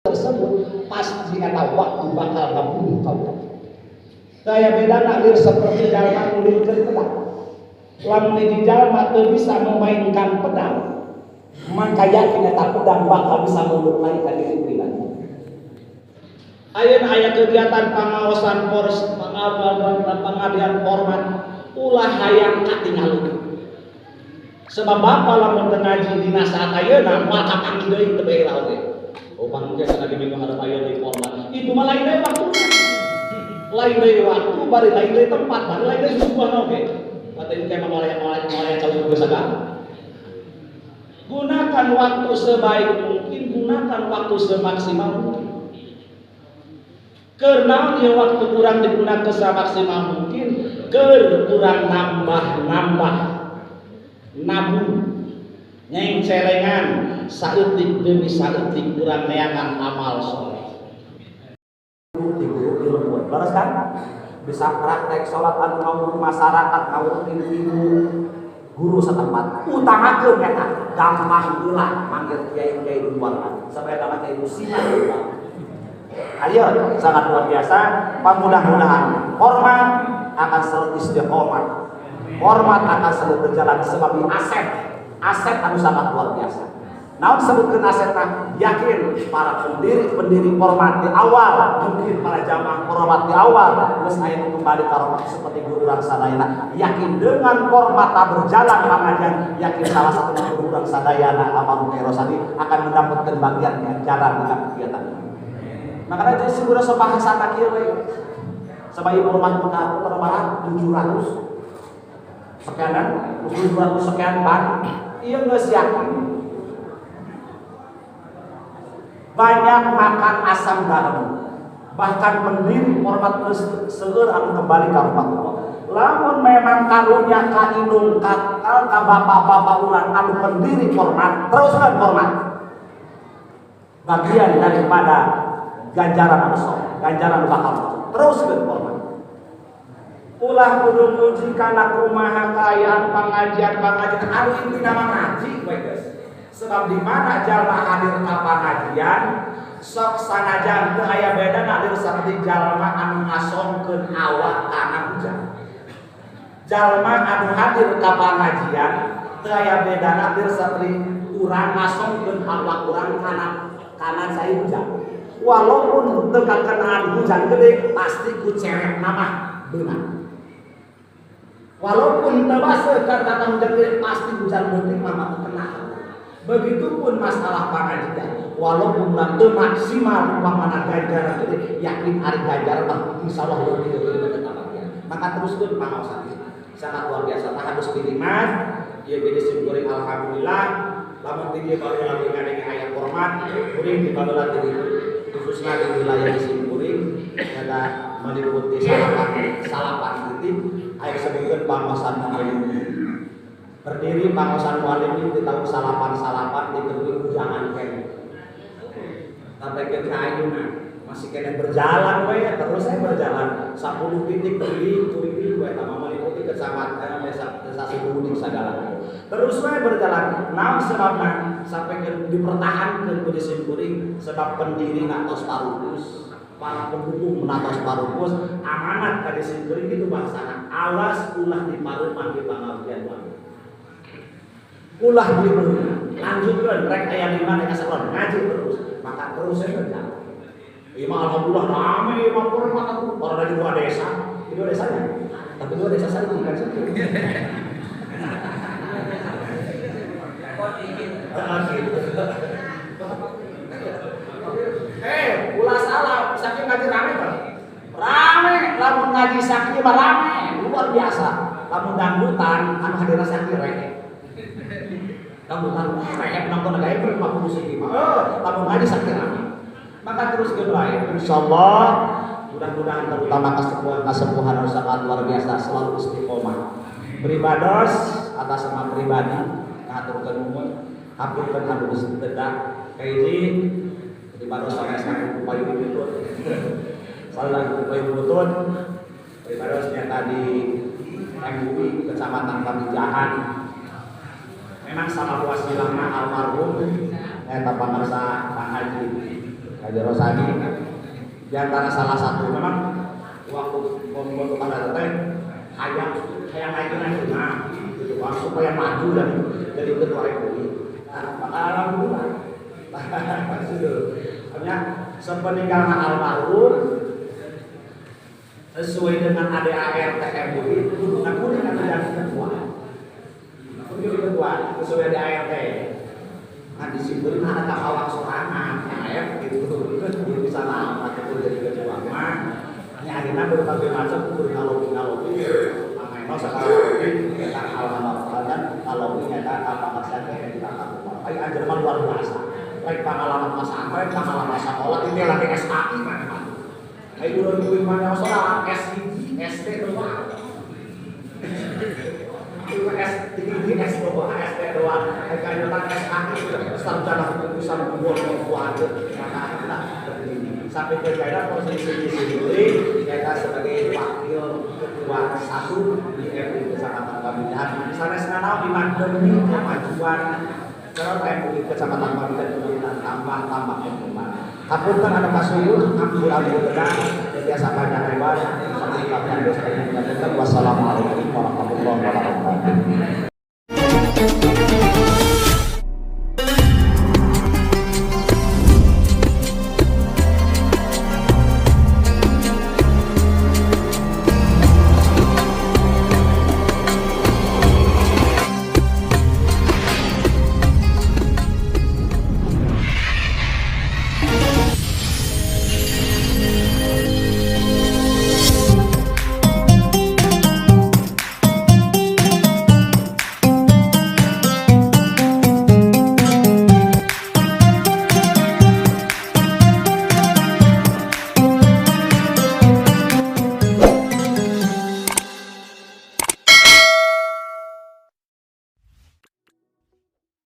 Tersebut pasti eta waktu bakal ngabunuh kaula. Daya bedana lir seperti jalma ngulirkeun pedang. Lamun hiji jalma teu bisa memainkan pedang, maka yakin eta pedang bakal bisa melukai ka diri pribadi. Ayeuna aya kegiatan pangaosan pors, pangadian format, ulah hayang katingalikeun. Sebab bapa lamun teu ngaji dina saat ayeuna moal kapanggih deui teu bae oge. Oh pangke sana di minggu hareup aya deui format. Itu mah lain deui waktuna. Lain deui waktu, bari lain deui tempat, bari lain deui suguhan oge. Kata ieu teh mah moal aya cau geus sagala. Gunakan waktu sebaik mungkin, gunakan waktu semaksimal mungkin. Karena dia waktu kurang digunakan semaksimal mungkin, keur kurang nambah-nambah nabung nyeng celengan saeutik demi saeutik kurang neangan amal soleh. Di guru di lembur, leres kan? Bisa praktek sholat anu ngawur masyarakat, ngawur ibu guru setempat, utamakeun eta gampang heula manggil kiai-kiai di luar sampai eta mah kiai musibah. Ayo, sangat luar biasa. Mudah-mudahan hormat akan selalu istiqomah. Hormat akan selalu berjalan sebab aset, aset anu sangat luar biasa. Naon sebutkeun asetna? Yakin para pendiri-pendiri format di awal, mungkin para jamaah format di awal geus aya nu kembali ka format seperti guru urang sadayana. Yakin dengan format berjalan pengajian, yakin salah satu guru urang sadayana almarhum Kiai Rosadi akan mendapatkan bagian ganjaran dina kegiatan ini. Makanya jadi segura sok bahasana kieu we. Sabab ieu format muka permaran 700 sekian, 700 sekian ban, ieu geus yakin. Banyak makan asam garam. Bahkan pendiri format geus seueur anu kembali ka rahmatullah. Lamun memang karunya ka indung ka bapak-bapak urang anu pendiri format, teruskan format. Bagian daripada ganjaran anu soleh, ganjaran bakal teruskan format. Ulah kudu muji kana kumaha kaayaan pengajian-pengajian anu intina mah ngaji we geus. Sebab di mana jalma hadir ka pengajian sok sanajan teu aya bedana hadir saperti jalma anu ngasongkeun awak kana hujan. Jalma anu hadir ka pengajian teu aya bedana hadir saperti urang ngasongkeun awak urang kana cai hujan. Walaupun teu kakenaan hujan gede pasti ku cewek mah beunang. Walaupun teu baseuh karena hujan gede pasti hujan leutik mah kena. Begitupun masalah pengajian, walaupun teu maksimal umpamana ganjaran gede, yakin ari ganjaran mah insyaallah lebih dari eta bagian. Maka teruskeun pangaosan sangat luar biasa. Tah harus dilimat, ieu ge simkuring alhamdulillah lamun ti dieu baru lagi ngadenge aya format, kuring di baheula di khususna di wilayah simkuring eta meliputi salapan titik aya disebutkeun pangaosan muallim. Berdiri pangaosan muallim di tahun salapan-salapan di negeri ujangan kene. Sampai ke ayeuna masih kene berjalan we terus saya berjalan 10 titik berdiri kuring we eta mah meliputi kecamatan desa desa Sukabumi sagala. Terus we berjalan. Naon sebabna sampai ke dipertahankeun ku simkuring sebab pendiri natos parupus, para pendukung natos parupus amanat ka simkuring kitu bahasana awas ulah dipareuman di pangajian wae. Ulah dibeli, lanjutkan rek aya lima rek sakola ngaji terus, maka terus saya berjalan. Ieu mah alhamdulillah rame ieu mah format atuh orang dari dua desa, di dua desanya. Tapi dua desa saya bukan satu. Ulah salah, saking ngaji rame kan? Rame, lamun ngaji saking mah rame, luar biasa. Lamun dangdutan anu hadirna saking rame. Dangdutan rame nonton gae 50 segi mah. Lamun ngaji saking rame. Maka terus ke wae. Insyaallah mudah-mudahan terutama kasepuhan anu sangat luar biasa selalu istiqomah. Beribados atas nama pribadi ngaturkeun nuhun, hapunten anu geus tedak. Kahiji beribados sanes aku payung butut. Salah payung butut. Beribados nyata di MUI Kecamatan Pamijahan. Memang sama wasilahna almarhum eta pangarsa Kang Haji Haji Rosadi di antara salah satu memang waktu pembentukan ada teh hayang hayang hayang, nah gitu, supaya maju dan jadi ketua MUI. Nah, maka alhamdulillah sudah. Sepeninggalan almarhum, sesuai dengan ADART MUI itu bukan kuning atau jadi ketua. Jadi ketua sesuai ADART. Nah, disimpulin ada kawang sorangan, AF gitu, belum bisa lama itu jadi ketua mah. Ini akhirnya berbagai macam berkalobi kalobi, makanya sekarang lobi, kita alhamdulillah kan kalau nyata apa maksudnya kayak kita lakukan. Ayo anjir mah luar biasa. Baik pengalaman pesantren, pengalaman sekolah, ini lagi SAI mana. Ayo udah duit mana soal S ST doang. Itu S tinggi S doang, ST doang. Kayak tentang SAI sarjana hukum bisa buat buat, maka kita sampai ke daerah posisi di sini kita sebagai wakil ketua satu di MUI Kecamatan Pamijahan. Sanes nanaon demi kemajuan cara MUI Kecamatan Pamijahan tambah tambah kembang. Hapunten anu kasuhun, ampura gedang, biasa panjang lebar. Sampai kapan. Wassalamualaikum warahmatullahi wabarakatuh.